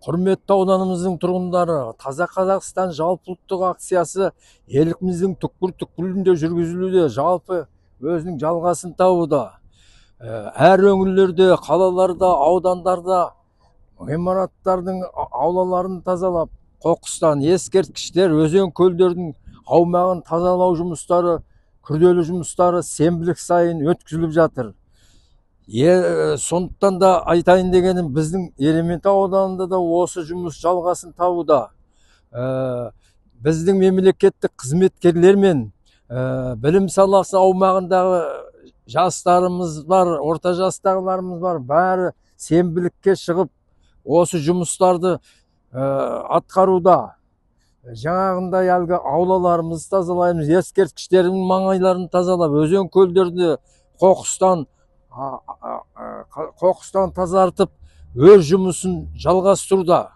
Құрметті ауданымыздың тұрғындары, Таза Қазақстан жалпыұлттық акциясы еліміздің түкпір-түкпірінде жүргізілуде, жалпы өзінің жалғасын табуда. Әр өңірлерде, қалаларда, аудандарда ғимараттардың аулаларын тазалап, қоқыстан ескерткіштер, өзен көлдердің аумағын тазалау жұмыстары, күрделі жұмыстары сенбілік сайын өткізіліп жатыр. Сондықтан да айтайын дегенім, біздің Ерейментау ауданында да осы жұмыс жалғасын табуда. Біздің мемлекеттік қызметкерлер мен білім саласы аумағындағы жастарымыз бар, орта жастағыларымыз бар, бәрі сенбілікке шығып осы жұмыстарды атқаруда. Жаңағындай әлгі аулаларымызды тазалаймыз, ескерткіштердің маңайларын тазалап, өзен көлдерді қоқыстан тазартып, өз жұмысын жалғастыруда.